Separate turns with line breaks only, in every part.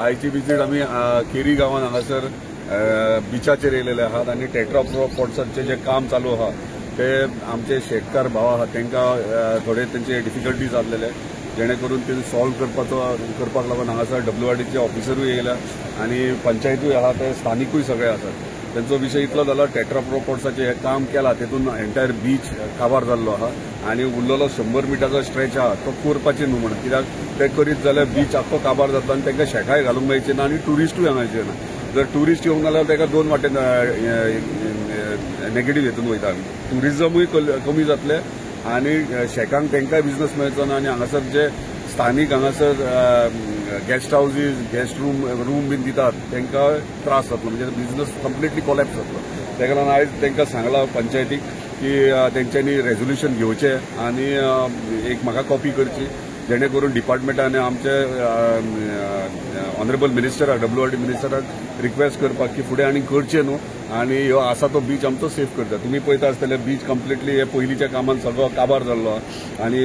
आयची विजीट आमी केरी गांवान हांगासर बिचाचेर येयलेले आहात आनी टेट्रापॉड्साचें जें काम चालू आहा ते आमचे शेतकार भाव आहात तांकां थोडे तेंचे डिफिकल्टीज जाल्लेले जेणे करून ते सॉल्व करपाक लागून हांगासर डब्ल्यूआरडीचे ऑफिसरूय येयल्या आनी पंचायतूय आहा, ते स्थानिकूय सगळे आसात. तेंचो विशय इतलो जाला, टेट्रापॉड्साचें हें काम केलां तेतून एंटायर बीच काबार जाल्लो आहा आनी उरलेलो 100 मिटराचो स्ट्रेच आहा तो करपाचें न्हू म्हणून, कित्याक ते करीत जाल्यार बीच आख्खो काबार जातलो आनी तांकां शेकाय घालूंक मेळचें ना आनी ट्युरिस्टूय हांगा येवचे ना. जर ट्युरिस्ट येवंक ना जाल्यार ताका दोन वाटेन नेगेटीव हेतून वयता आमी, ट्युरिजमूय कमी जातलें आनी शेकांक तांकांय बिजनस मेळचो ना. आनी हांगासर जे स्थानीक हांगासर गेस्ट हावजीस, गेस्ट रूम बीन दितात तांकां त्रास जातलो, म्हणजे बिजनस कंप्लिटली कोलॅप्स जातलो. ताका लागून आयज तांकां सांगलां पंचायतीक की तेंच्यांनी रेजोल्युशन घेवचें आनी एक म्हाका कॉपी करची, जेणे करून डिपार्टमेंटान आमचे ऑनरेबल मिनिस्टराक, डब्ल्यूआरडी मिनिस्टराक रिक्वेस्ट करपाक की फुडें आनी करचें न्हू आनी ह्यो आसा तो बीच आमचो सेफ करता. तुमी पळयता आसतले बीच कंप्लिटली हे पयलींच्या कामान सगळो काबार जाल्लो आनी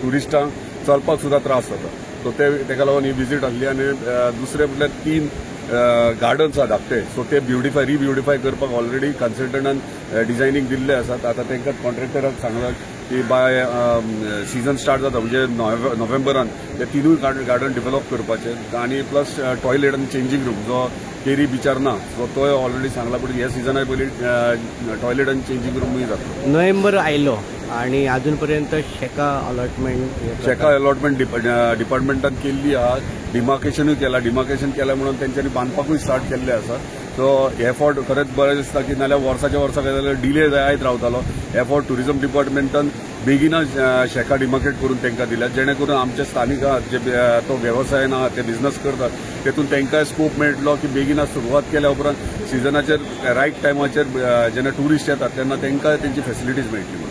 ट्युरिस्टांक चलपाक सुद्दां त्रास जाता. सो ते ताका लागून ही विजीट आसली. आनी दुसरें म्हटल्यार 3 गार्डन्स आहा धाकटे, सो ते रिब्युटिफाय करपाक ऑलरेडी कन्सल्टंटान डिझायनींग दिल्ले आसात. आतां तांकां कॉन्ट्रॅक्टराक सांगलां की बाय सिजन स्टार्ट जाता म्हणजे नोव्हेंबरान ते 3 गार्डन डेव्हलप करपाचे आनी प्लस टॉयलेट आनी चेंजींग रूम जो केरी बिचार ना सो तोय ऑलरेडी सांगला, पूण ह्या सिजना पयलीं टॉयलेट आनी चेंजींग रुमूय जातलो.
नोव्हेंबर आयलो आणि अजून पर्यंत शेका अलॉटमेंट,
शेका अलॉटमेंट डिपार्टमेंटान केल्ली आहा, डिमार्केशनूय केला, डिमार्केशन केल्या म्हणून तेंच्यांनी बांदपाकूय स्टार्ट केल्ले आसा. सो हे फावट खरेंच बरें दिसता की नाल्यार वर्साच्या वर्सा काय जाल्यार डिले जायत रावतालो. हे फावट ट्युरिजम डिपार्टमेंटान बेगिनच शेका डिमार्केट करून तांकां दिल्या, जेणे करून आमचे स्थानीक आहात जे तो वेवसायान आहा ते बिजनस करतात तेतून तांकांय स्कोप मेळटलो की बेगिनच सुरवात केल्या उपरांत सिजनाचेर रायट टायमाचेर जेन्ना ट्युरिस्ट येतात तेन्ना तांकां तेंची फेसिलिटीज मेळटली.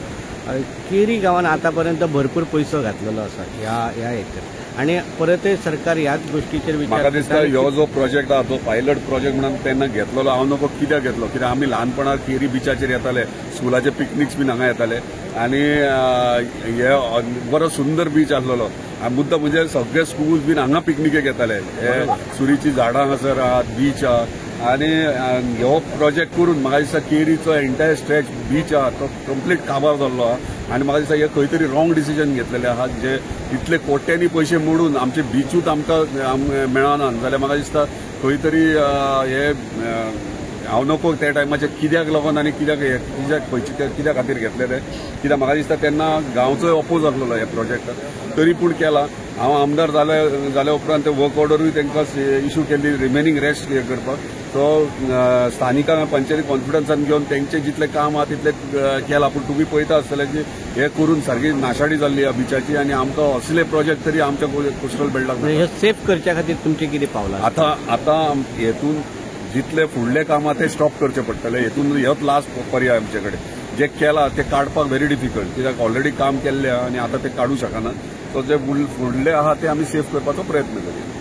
केरी गांवान आतापर्यंत भरपूर पैसो घातलेलो आसा ह्या ह्या हेचेर आनी परतय सरकार ह्याच गोष्टीचेर विचार.
म्हाका दिसता ह्यो जो प्रोजेक्ट आहा तो पायलट प्रोजेक्ट म्हणून तेन्ना घेतलेलो, हांव नको कित्याक घेतलो, कित्याक आमी ल्हानपणार केरी बिचाचेर येताले, स्कुलाचे पिकनिक्स बीन हांगा येताले आनी हे बरो सुंदर बीच आसलेलो. मुद्दा म्हणजे सगळे स्कूल बीन हांगा पिकनिकेक येताले, हे सुरीची झाडां हांगासर आहात, बीच आहा आनी हो प्रोजेक्ट करून म्हाका दिसता केरीचो एंटायर स्ट्रेच बीच आहा तो कंप्लीट काबार जाल्लो आहा आनी म्हाका दिसता हे खंय तरी रॉंग डिसिजन घेतलेले आहात, जे इतले कोट्यांनी पयशे मोडून आमचे बिचूच आमकां मेळना जाल्यार म्हाका दिसता खंय तरी हे हांव नको त्या टायमाचेर कित्याक लागून आनी कित्याक कित्याक खंयचे कित्या खातीर घेतले ते, कित्याक म्हाका दिसता तेन्ना गांवचोय ओपोज आसलेलो ह्या प्रोजेक्टाक, तरी पूण केला. हांव आमदार जाल्या उपरांत ते वर्क ऑर्डरूय तांकां इशू केल्ली रिमेनींग रेस्ट हे करपाक. सो स्थानिकांक पंचायती कॉन्फिडन्सान घेवन तेंचें जितलें काम आहा तितलें केलां, पूण तुमी पळयता आसतले की हें करून सारकी नाशाडी जाल्ली आहा बिचाची आनी आमकां असले प्रोजेक्ट तरी आमच्या कोस्टल बेल्टाक
हे सेफ करच्या खातीर तुमचें कितें पावलां?
आतां आतां हेतून जितले फुडले काम आहा ते स्टॉप करचे पडटले, हेतून हेच लास्ट पर्याय आमचे कडेन जे केलां ते काडपाक व्हेरी डिफिकल्ट, कित्याक ऑलरेडी काम केल्लें आहा आनी आतां ते काडूं शकना. सो जे फुडले आहा ते आमी सेफ करपाचो प्रयत्न करूया.